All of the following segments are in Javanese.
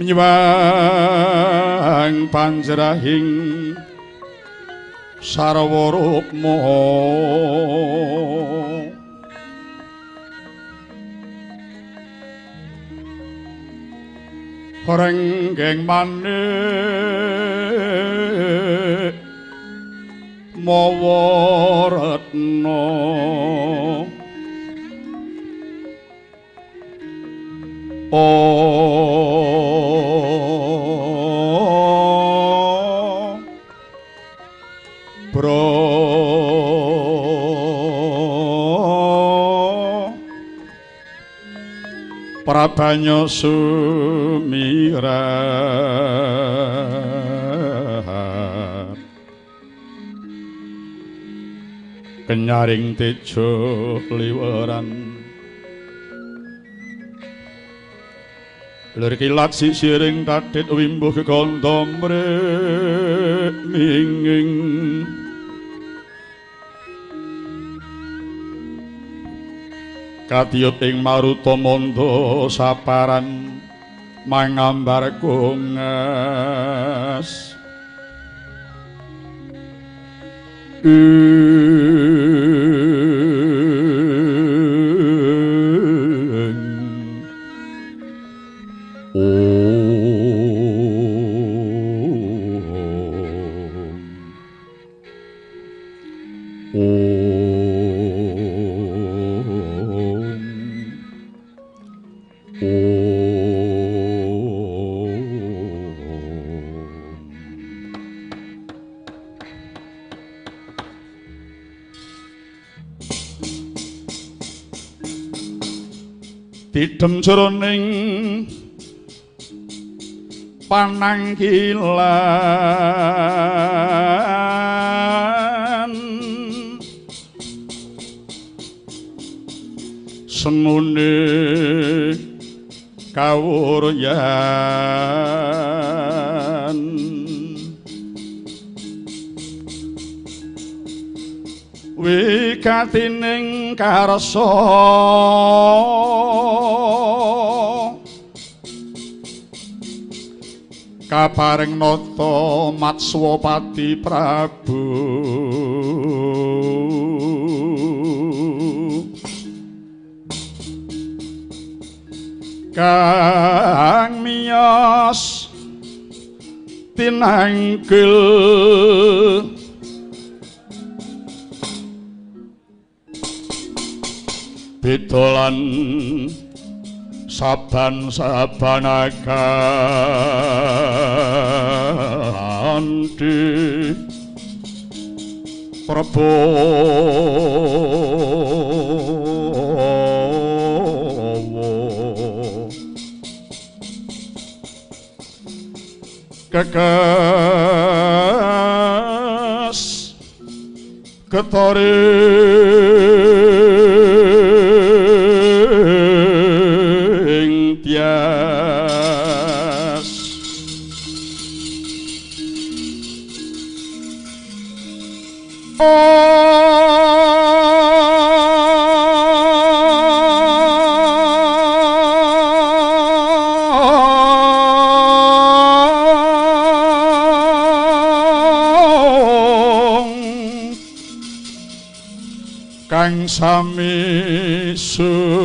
Nywang panjrahing sarwa rukma renggeng manik mawa retna Bro Prabanyo sumirat kenyaring tejo liweran lir kilat sisiring tatit wimbuh kekandha mringing katiyut ing maruta mandha saparan mangambar kungas Tidem jroning panangkilan semune kawuryan wigatining karsa kapareng nata Matswapati Prabu kang miyos tinanggil beda lan saban-saban akanthi Prabowo kekes ketoring tias kang sami sumewa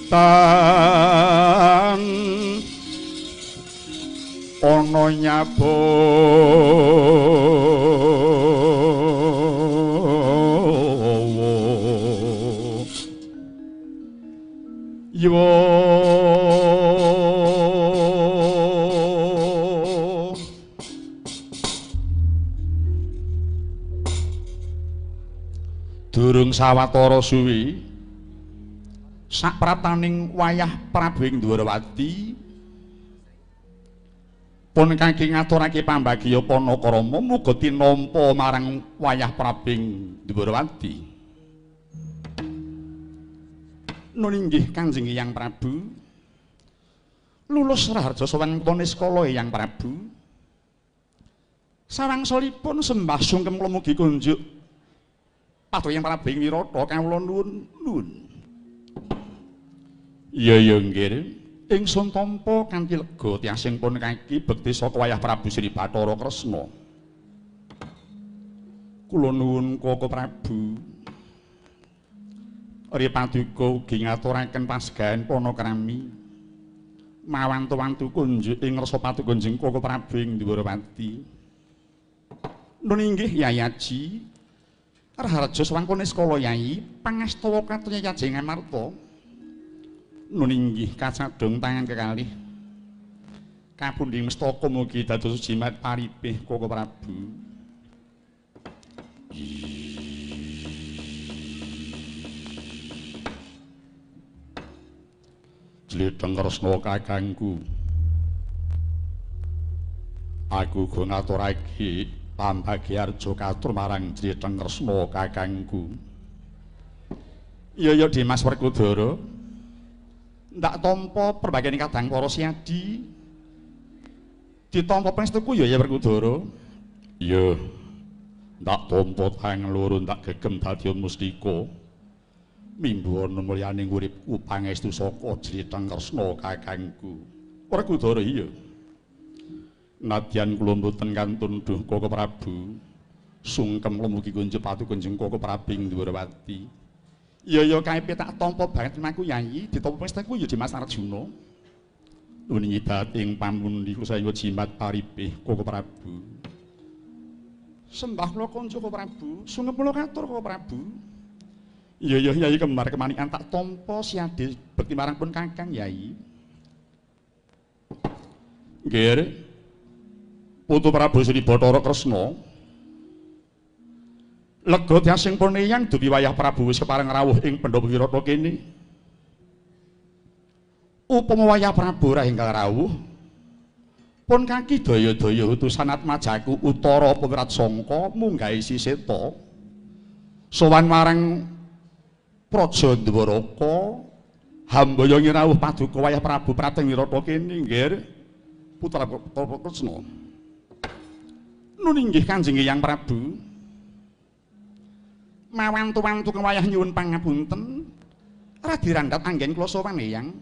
tan ana nyabawa yo durung sawetara suwi saprataning wayah Prabu ing Dwarawati pun kangge ngaturake pambagya panakrama muga tinampa marang wayah Prabu ing Dwarawati. Nun inggih Kanjeng Hyang Prabu, lulus raharja sowan kula niskala Hyang Prabu. Sawangsulipun sembah sungkem kula mugi kunjuk Paduka Yang Prabu ing Wirata kawula nuwun nuwun. Iya ya nggih. Ingsun tampa kanthi lega tiasing pun kaki bekti saka wayah Prabu Sri Bathara Kresna. Kula nuwun Koko Prabu. Ri paduka ugi ngaturaken pasgahan panakrami. Mawantu-wantu kunjuk ing rasa paduka Kanjeng Koko Prabu ing Dwarawati. Nun inggih Yai Aji. Raharja sawangkone skala Yai pangastawa katon Yai Aji Ngamarta. Nun inggih kacadhong tangan kekalih. Kapundhing mestaka mugi dados jimat paripih Koko Prabu. Jletheng Kresna kakangku. Aku uga ngaturake pambagiyarja katur marang Jletheng Kresna kakangku. Iya ya Dimas Werkudara. Ndak tampa perbagian kadang para siadi. Ditampa pangestuku ya ya Werkudara. Iya. Ndak tampa tangan loro ndak gegem dadi mustika. Mimbu ana mulyane uripku pangestu saka Jletheng Kresna kakangku. Werkudara iya. Nadyan kula mboten kantun duh Koko Prabu. Sungkem kula mugi kunjuk patu Kanjeng Koko Prabu ing Dwarawati. Iya ya kaepe tak tampa banget maku Yayi, ditampa pangestuku ya Dimas Arjuna. Nuwun nyidat ing pamundi kula jimat paripih Koko Prabu. Sembah kula kanca Koko Prabu, sungkem kula katur Koko Prabu. Iya ya Yayi kembar kemanikan tak tampa siade bekti marang pun Kakang Yayi. Nggih. Putu Prabu Sri Bathara Kresna. Lega tiasing pun eyang dupi wayah Prabu wis kepareng rawuh ing Pandhawa Wirata kene. Upama wayah Prabu ora enggal rawuh, pun kaki daya-daya utusan Atmajaku Utara Pemirat Sangka munggahi Siseta sowan marang Praja Dwaraka hambaya rawuh paduka wayah Prabu Prateng Wirata kene nggih Putra Kresna. Nun inggih Kanjeng Hyang Prabu. Mawantu-wantu kewayah nyuwun pangapunten radi randhat anggen kula sowan Eyang.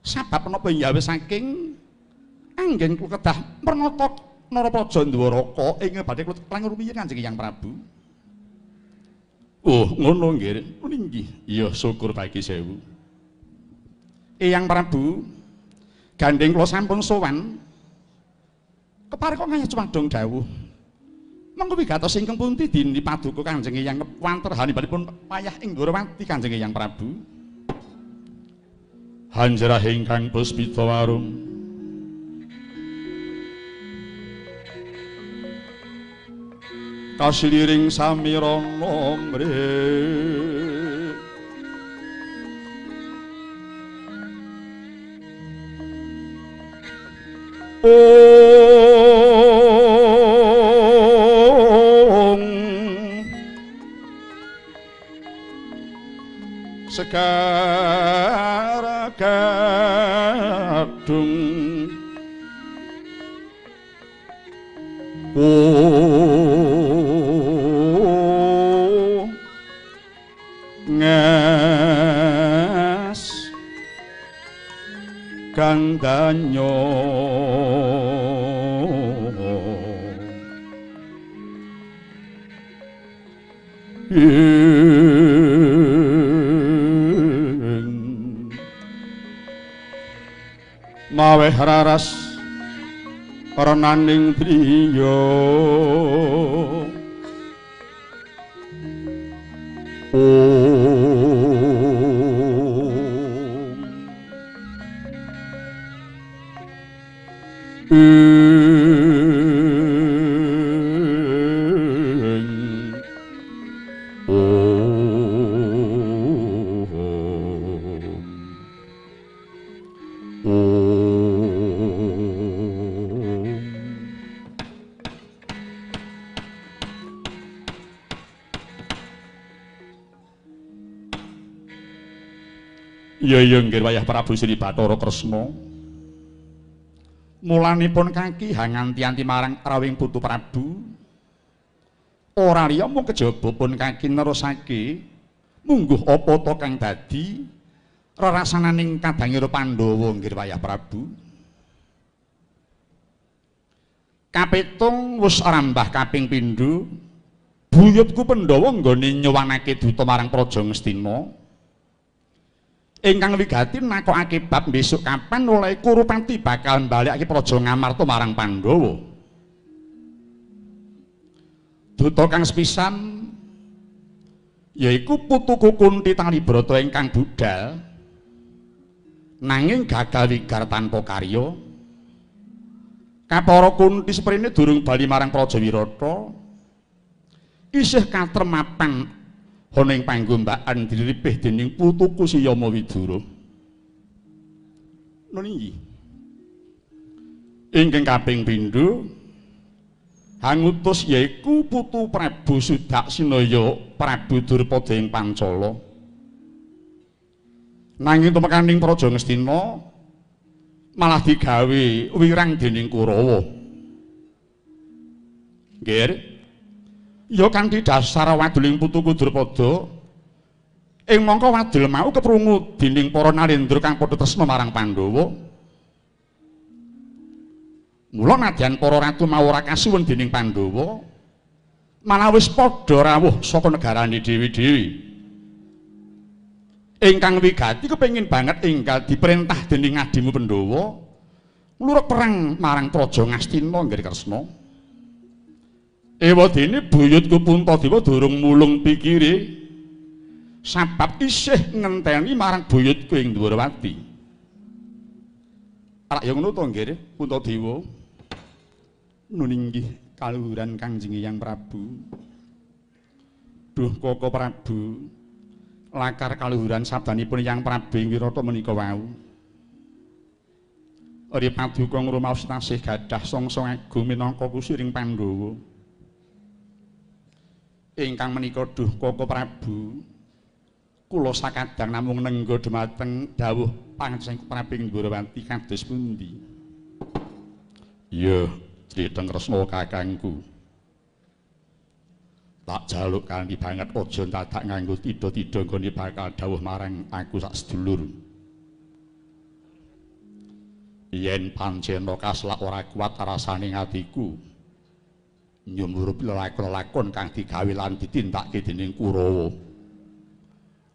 Sabab menapa yawe saking anggen kula kedah pernata Narapraja Dwaraka ing badhe kula langkung rumiyin Kanjeng Hyang Prabu. Oh, ngono nggih. Nun inggih. Iya, syukur bagi sewu. Eyang Prabu, gandeng kula sampun sowan. Kepareng kok ngayah cuwadong dawuh. Monggo wigatos ingkang pundi dini paduka Kanjeng Hyang wanterhanipun payah ing Dwarawati Kanjeng Hyang Prabu. Hanjrah ingkang puspita warung. Kasiliring samirana mrih. Om Sekar gadung nges gandanyo maweh raras renaning driya. Iya iya nggih wayah Prabu Sri Bathara Kresna. Mulanipun kaki hanganti-anti marang rawing putu Prabu. Ora liya mung kejaba pun kaki nerusake mungguh apa ta kang dadi rerasananing kadangira Pandhawa nggih Wayah Prabu. Kapitung wis rambah kaping pindho buyutku Pandhawa nggone nyuwanake duta marang Praja Ngastina ingkang wigati nakokake bab besok kapan oleh Kurupati bakal mbalekake Praja Ngamarta marang Pandhawa. Duta kang sepisan yaiku putuku Kunti Talibrata ingkang budal nanging gagal wigar tanpa karya. Kapara Kunti seprene durung bali marang Praja Wirata, isih katremapan ana ing panggombakan dilipih dening putuku si Yama Widura. Nun inggih. Ingkang kaping pindho hangutus yaiku putu Prabu Sudaksinaya Prabu Durpada ing Pancala. Nanging tumekaning Praja Ngastina malah digawe wirang dening Kurawa. Nggih. Ya kanthi dasar waduling putuku Drupada ing mangka wadul mau keprungu dening para narendra kang padha tresna marang Pandhawa. Mula nadyan para ratu mau ora kasuwun dening Pandhawa, malah wis padha rawuh saka negarane dhewe-dhewe. Ingkang wigati kepengin banget enggal diperintah dening adimu Pandhawa ngluruk perang marang Praja Ngastina nggih Kresna. Ewadene buyutku Puntadewa durung mulung pikire sabab isih ngenteni marang buyutku ing Dwarawati. Rak ya ngono to nggih Puntadewa? Nun inggih kaluhuran Kangjeng Hyang Prabu. Duh Koko Prabu, lakar kaluhuran sabdanipun Hyang Prabu ing Wirata menika wau. Ri paduka ngrumaos tasih gadah sangsa agung minangka kusiring Pandhawa. Ingkang menika duh Koko Prabu, kula sakadang namung nengga dhumateng dawuh panjenengan Prabu ing Dwarawati kados pundi? Iya, Sri Kresna kakangku. Tak jaluk kanthi banget aja dadak nganggo tida-tida nggone bakal dawuh marang aku sak sedulur. Yen pancen kaslak ora kuat rasane atiku nyumurup lelakon-lelakon kang digawe lan ditindakake dening Kurawa.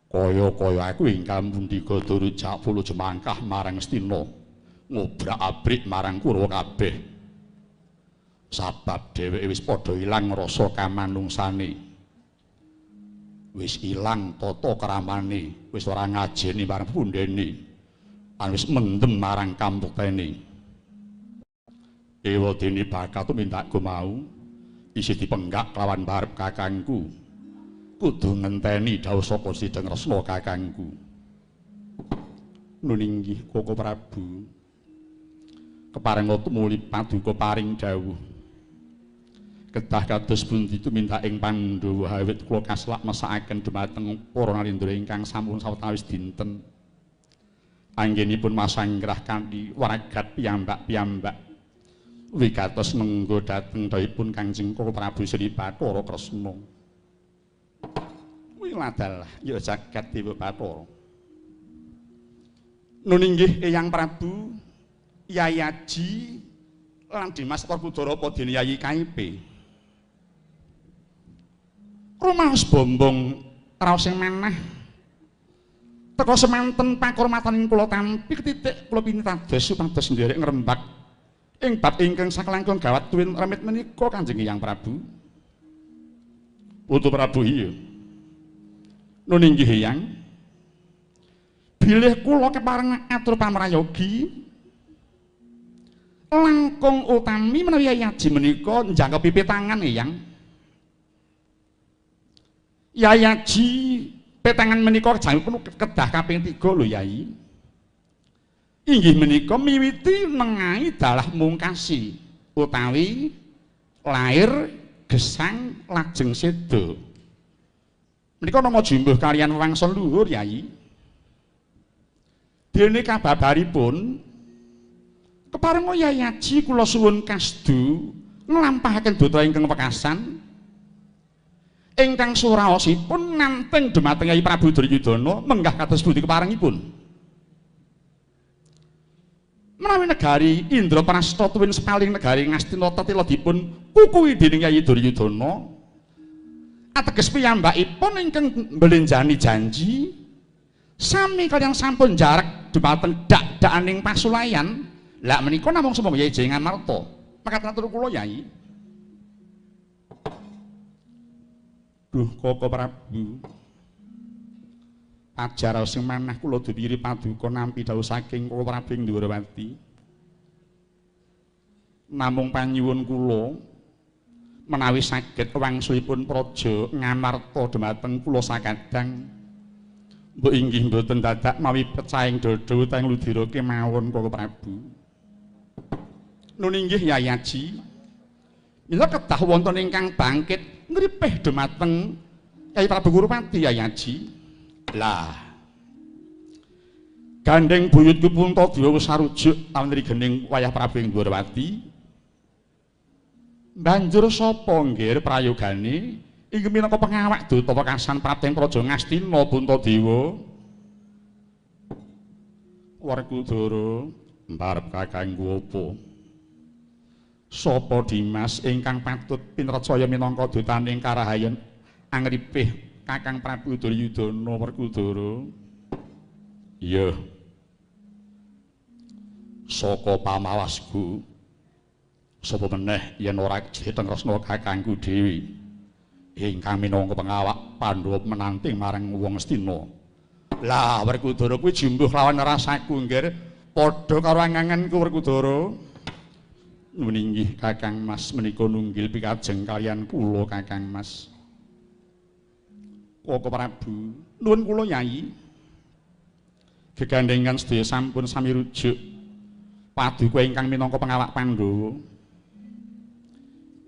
Kaya-kaya aku ingkang mundika durujak pulu jemangkah marang Ngastina, ngobrak-abrik marang Kurawa kabeh. Sabab dheweke wis padha ilang rasa kamanungsane. Wis ilang tata kramane, wis ora ngajeni marang pundene, lan wis mendem marang kambuktene. Ewadene bakal tumindakku mau isih dipenggak kelawan barep kakangku. Kudu ngenteni dawuh saka Sideng Kresna kakangku. Nun inggih Koko Prabu. Keparenga tumuli paduka paring dawuh. Kedah kados pundi tumindak ing Pandhawa awit kula kaslak mesakaken dhumateng para narendra ingkang sampun sawetawis dinten. Anggenipun masanggrah kanthi waragat piyambak-piyambak. Wigatos nengga dhateng dawuhipun Kangjeng Koko Prabu Sri Bathara Kresna. Wiladalah ya jagat Dewa Bathara. Nun inggih Eyang Prabu, Yai Aji lan Dimas Werkudara apa dene Yai Kaipe. Rumaos bombong raos sing manah. Teka semanten pakurmatan kula tampi ketitik kula pinitados supados nderek ngrembak ing bab ingkang saklangkung gawat tuwin remit menika Kanjeng Hyang Prabu. Putu Prabu iya. Nun inggih Hyang. Bilih kula kepareng atur pamrayogi langkung utami menawi Yai Aji menika njangkepi petangan Hyang. Yai Aji petangan menika jangkepipun kedah kaping 3 lho Yai. Inggih menika miwiti nengahi dalah mungkasi utawi lair gesang lajeng seda. Menika nama jumbuh kaliyan wangsa luhur Yai. Dene kababaripun keparenga Yai Aji kula suwun kasdu nglampahaken duta ingkang wekasan Ingkang suraosipun nanteng dumateng Kyai Prabu Duryudana menggah kados pundi keparengipun. Menawi negari Indraprasta tuwin sepaling negari Ngastina tetila dipun kukuhi dening Kyai Duryudana, ateges piyambakipun ingkang mblenjani janji sami kaliyan sampun jarak dumateng dak-dakaning pasulayan. Lah menika namung sumangga Yai Jaya Ngamarta. Makaten atur kula Yai. Duh Koko Prabu, ajar sing manah kula duwiri paduka nampi dawuh saking Koko Prabu ing Dwarawati. Namung panyuwun kula menawi saged wangsulipun praja Ngamarta dumateng kula sakadang, mbok inggih mboten dadak mawi pecahing dada utawi ludira kemawon Koko Prabu. Nun inggih Yai Aji, mila kedah wonten ingkang bangkit ngripih dumateng Kyai Prabu Kurupati Yai Aji. Lah gandeng buyutku Puntadewa wis sarujuk awon rigening wayah Prabu ing Dwarawati. Banjur sapa nggir prayogane inggih minangka pengawak duta wekasan prapting Praja Ngastina Puntadewa? Werkudara mbarep kakangku apa? Sapa Dimas ingkang patut pinrecaya minangka dutaning karahayen angripih Kakang Prabu Duryudana Werkudara? Iya. Saka pamawasku sapa meneh yen ora Jetheng Kresna kakangku dhewe ingkang minangka pengawak Pandhawa menanting marang wong Astina. Lah Werkudara kuwi jumbuh lawan rasaku nggir, padha karo anganganku Werkudara. Nuwun inggih Kakang Mas, menika nunggil pikajeng kaliyan kula Kakang Mas. Koko Prabu, nuwun kula Yai. Gegandengan sedaya sampun sami rujuk paduka ingkang minangka pengawak Pandhawa.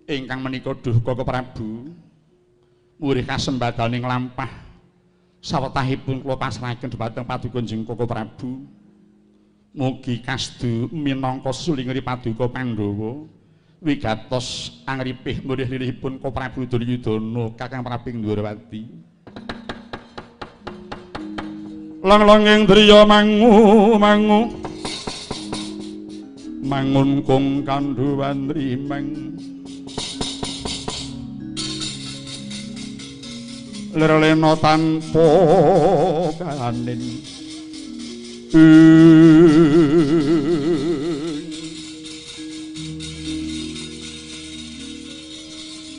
Ingkang menika duh Koko Prabu murih kasembadaning lampah sawetahipun kula pasrahaken dhumateng paduka Kanjeng Koko Prabu. Mugi kasdu minangka sulingri paduka Pandhawa wigatos angripih murih lirihipun Koko Prabu Duryudana Kakang Prabu ing Dwarawati. Lang-langing driya mangu mangu mangun kung kandhuwan rimeng lir-lena tanpa kanin.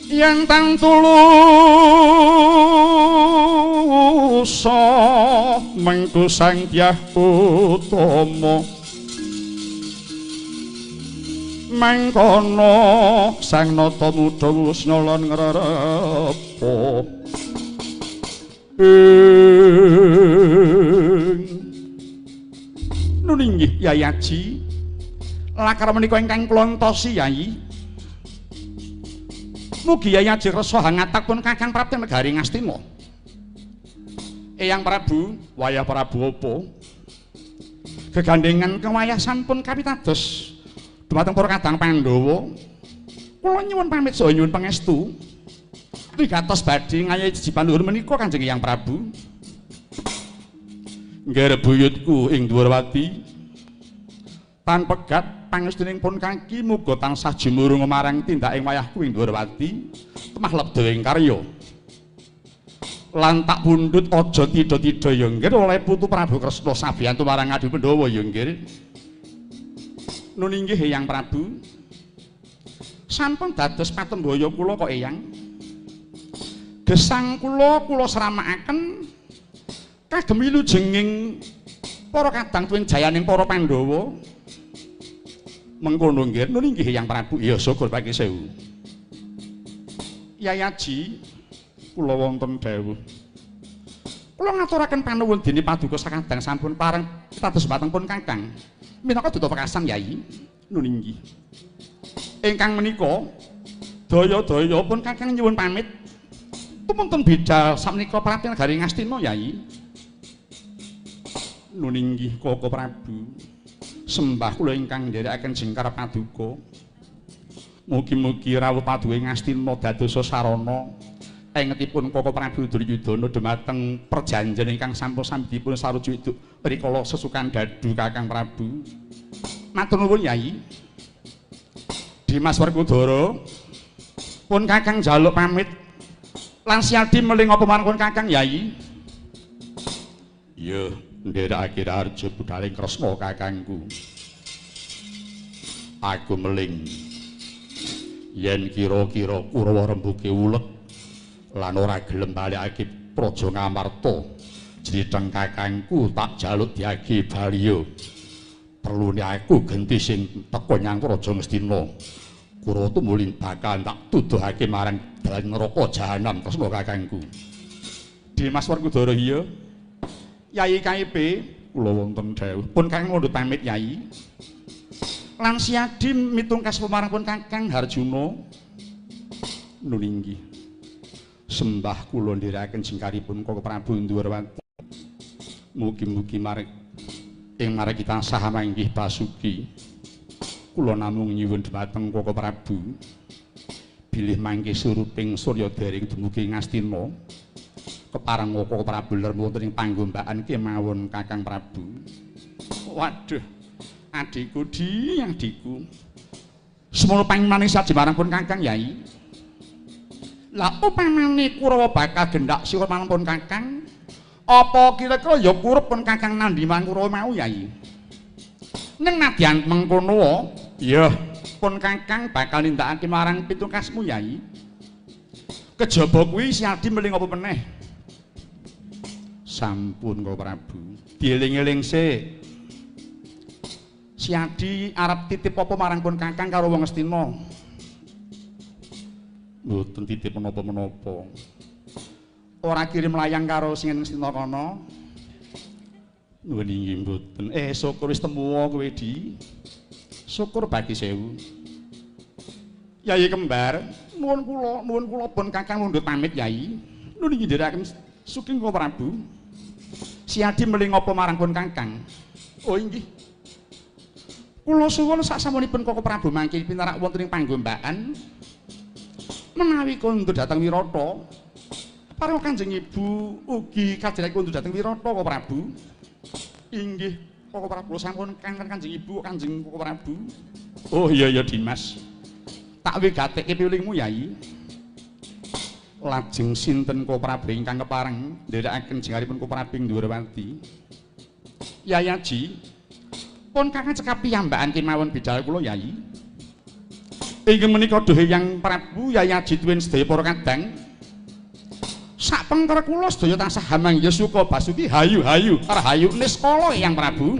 Yang tang tulusa mengku sang Dyah Utama mangkono sang nata muda wus nyolon ngrerepa. Nun inggih Yai Aji, lakar menika ingkang kula entosi Yai. Mugi Yai Aji kersa hangatak pun Kakang Prabu negari Ngastina. Eyang Prabu, wayah Prabu apa? Gegandengan kewayah sampun kapitados dumateng para kadang Pandhawa. Kula nyuwun pamit saha nyuwun pangestu. Wigatos badhe ngayahi jejipan luhur menika Kanjeng Eyang Prabu. Nggih buyutku ing Dwarawati, tan pegat pangestuning pun kaki muga tansah jumurung marang tindaking wayahku ing Dwarawati temah lebda ing karya. Lan tak pundhut aja tida-tida ya nggih oleh putu Prabu Kresna sabiyantu marang adu Pandhawa ya nggih. Nun inggih Eyang Prabu, sampun dados patembaya kula kok Eyang. Gesang kula kula sramakaken kagem wilujenging para kadang tuwin jayaning para Pandhawa. Mengkono nggih, nun inggih Eyang Prabu. Ya syukur paki sewu. Yai Aji, kula wonten dawuh. Kula ngaturaken panuwun dene paduka sakadang sampun pareng pitados dhumateng pun Kakang. Minangka duta pekasan Yai. Nun inggih. Ingkang menika daya-daya pun Kakang nyuwun pamit. Tumunten bidal sakmenika prapti negari Ngastina Yai. Nun inggih Koko Prabu. Sembah kula ingkang nderekaken jengkar paduka. Mugi-mugi rawuh paduka Ngastina dadosa sarana Engetipun Koko Prabu Duryudana dumateng perjanjian ingkang sampun sambetipun sarujuk iduk rikala sesukan dadu Kakang Prabu. Matur nuwun Yai. Dimas Werkudara pun Kakang njaluk pamit lan Siadi meling apa marang Kakang Yai. Iya, ndherekake raharja budhaling Kresna Kakangku. Aku meling yen kira-kira Kurawa rembuke ulet lan ora gelem balekake Praja Ngamarta, jlitheng Kakangku tak jaluk diagi baliya. Perlune aku genti sing teka nyang Praja Ngastina. Kurawa tumuli bakal tak tuduhake marang dalan neraka jahanam Kresna Kakangku. Dimas Werkudara iya. Yai KIP kula wonten dawuh. Pun Kakang mundhut pamit Yai. Lan Siadi mitungkas pemarang pun Kakang Harjuna. Nun inggih. Sembah kula ndherekaken jengkaripun Koko Prabu Ndhuwarawati. Mugi-mugi marek ing marek kita saha manggih basuki. Kula namung nyuwun dhumateng Koko Prabu bilih mangke suruping surya dering dumugi Ngastina. Kepareng Koko Prabu ler wonten ing panggombakan kemawon Kakang Prabu. Waduh, adikku di, adikku. Semono pangimaning saji marang pun Kakang Yai. Lah upamane Kurawa bakal gendak sira marang pun Kakang, apa kira-kira ya kurup pun Kakang nandhi marang Kurawa mau Yai? Ning nadyan mengkono, ya pun Kakang bakal nindakake marang pitungkasmu Yai. Kejaba kuwi Siadi meling apa meneh? Sampun Koko Prabu, dieling-eling sik. Siadi arep titip apa marang pun Kakang karo wong Ngastina? Mboten titip menapa-menapa. Ora kirim layang karo sing Ngastina kono. Nuwun inggih mboten. Syukur wis temu kowe Di. Syukur bagi sewu. Yai kembar, nuwun kula pun Kakang mundhut pamit Yai. Nuwun inggih ndherekaken sugeng Koko Prabu. Siadi meling apa marang pun Kakang? Oh inggih. Kula suwun saksampunipun Koko Prabu mangke pinarak wonten ing panggombakan. Menawi kondur dhateng Wirata, pareng Kanjeng Ibu ugi kajengan kondur dhateng Wirata Koko Prabu. Inggih, Koko Prabu sampun kangen Kanjeng Ibu, Kanjeng Koko Prabu. Oh iya ya Dimas. Tak wigateke piwulingmu Yai. Lajeng sinten Koko Prabu ingkang kepareng ndherekaken jengaripun Koko Prabu ing Ndhuwarawati? Yai Aji, pun Kakang cekap piyambakan kemawon bidal kula Yai. Inggih menika duh Hyang Prabu Yai Aji tuwin sedaya para kadang. Sak pengker kula sedaya tansah hamangya suka basuki hayu-hayu rahayu niskala Hyang Prabu.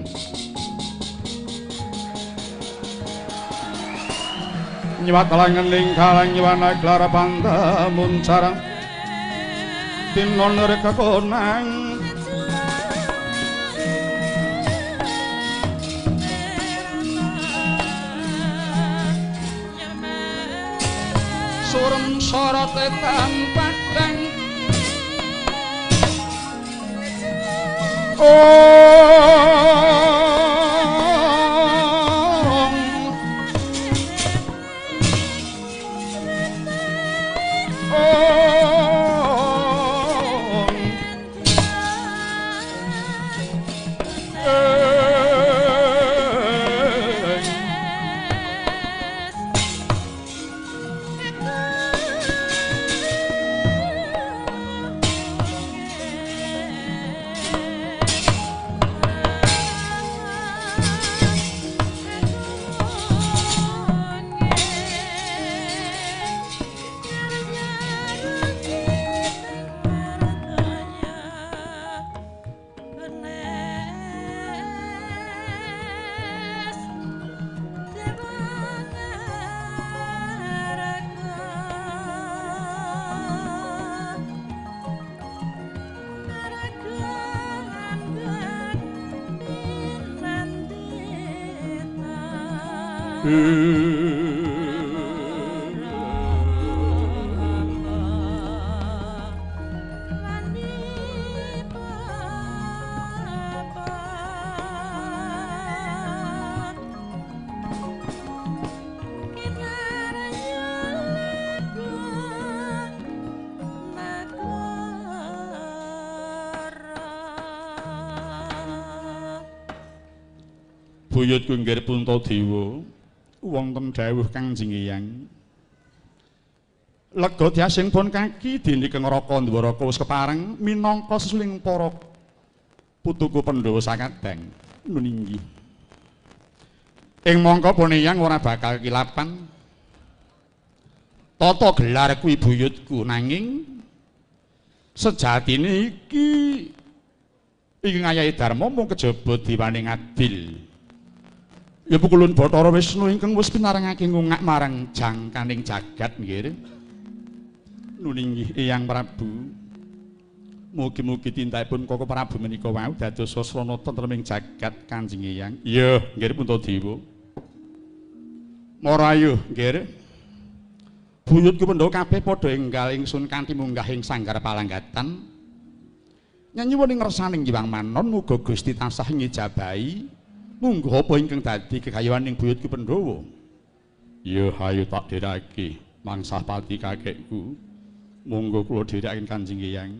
Nyewatalangen lingkalang nyewana klara panta muncarang timnon rekakonang. Surem sorote padang Buyutku nggih Puntadewa wonten dawuh Kangjeng Hyang. Lega diasing pun kaki dene keng Raka Ndwaraka wis kepareng minangka sesuling para putuku Pandhawa sakadang. Nun inggih. Ing mangka pun Hyang ora bakal kilapan. Tata gelar kuwi buyutku nanging sejatine iki iki ngayahi dharma mung kejaba diwane ngadil. Ya pukulun Bathara Wisnu ingkang wis pinarengake ngungak marang jangkaning jagat nggih. Nun inggih Eyang Prabu. Mugi-mugi tindakipun Koko Prabu menika wau dados sasrana tentreming jagat Kanjeng Eyang. Iya, nggih Puntadewa. Mara ayo nggih. Buyutku Pandhawa kabeh padha enggal ingsun kanthi munggah ing sanggar palanggatan. Nyanyuwun ing ngersaning Hyang Manon muga Gusti tansah ngijabahi mungguh apa ingkang dadi gegayuhaning buyutku Pandhawa. Ya hayu tak dherake mangsah pati kakekku. Monggo kula dherekaken Kanjeng Hyang.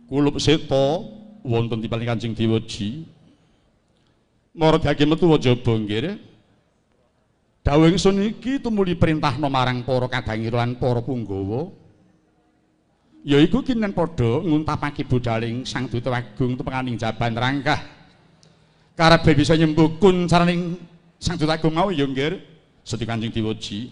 Kulup seta wonten timpaling Kanjeng Dewaji. Mara dage metu jaba nggih. Dawuh ingsun iki tumuli perintahna marang para kadangira lan para punggawa. Yaiku kinen padha nguntapake budaling Sang Duta Agung tumekaning jaban rangkah. Karepe bisa nyembuh kuncaraning Sang Duta Agung mau ya nggih. Sedi Kanjeng Dewaji.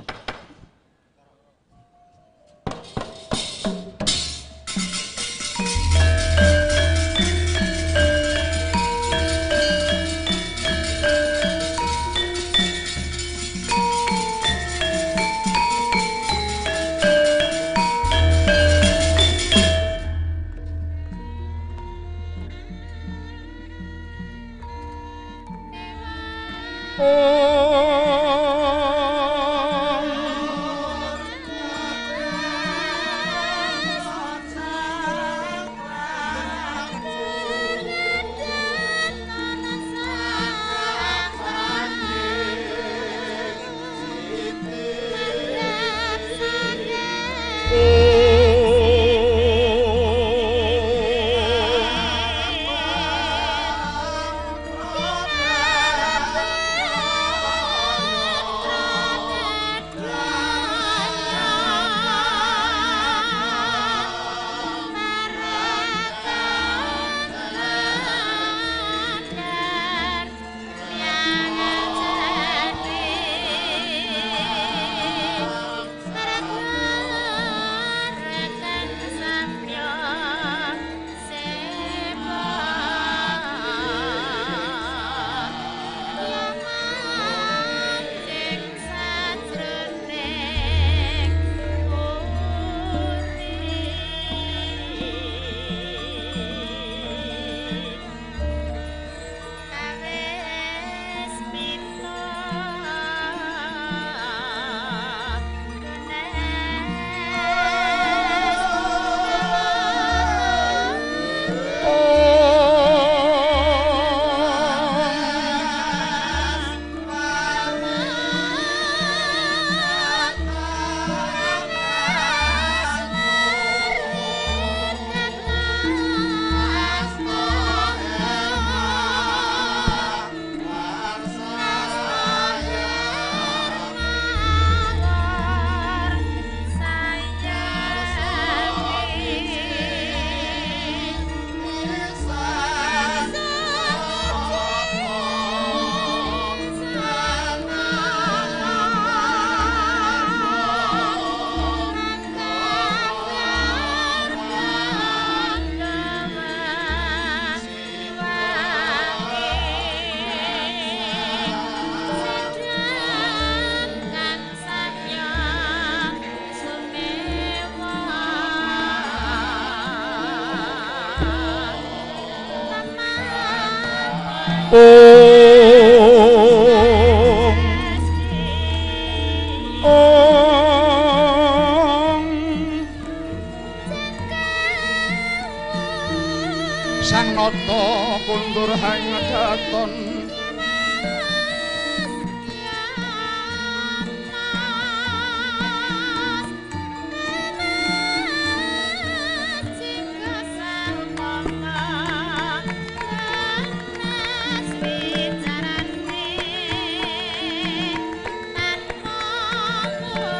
Sang Nata kundur hangadaton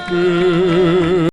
Prabu.